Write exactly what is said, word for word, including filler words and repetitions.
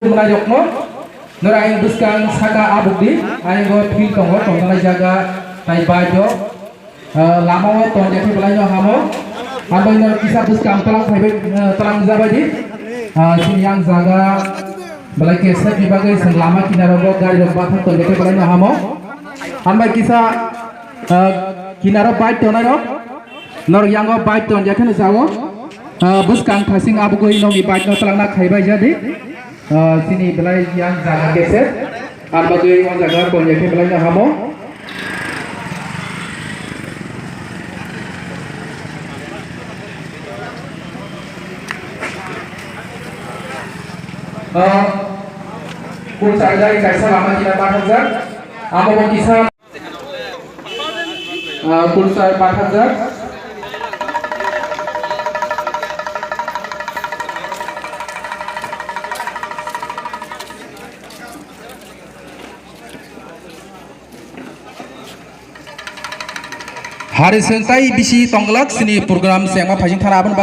Mwnai rokno, nora ayang bwskang saka abuk di, ayang o field tongo, tongthoknai jaga, tai bike o, ah, lama o tong ya khe belai no hamo, abo ino kisa bwskang tlang phaibai, ah, tlang jabai di, ah, chini yang jaga, belai kesep ni bagwi chwng lama kinaro bo gari rok bathak tong ya khe belai no hamo, hambai kisa, ah, kinaro bike tongnai rok, norok yang o bike tong ya khe no jago, ah, bwskang thasing abugwi nokni bike no twlangna khaibai jadi. Ah, chini belai yang jaga kese, ang bagwi o jaga tong ya khe belai no hamo. Ah, kun sajai kaisa lama kina bathakjak, amo bo kisa. Ah, Kulsar Pathakjak. Hari sengtai bisi tonglak sini program sengma phajing thana aboni bag-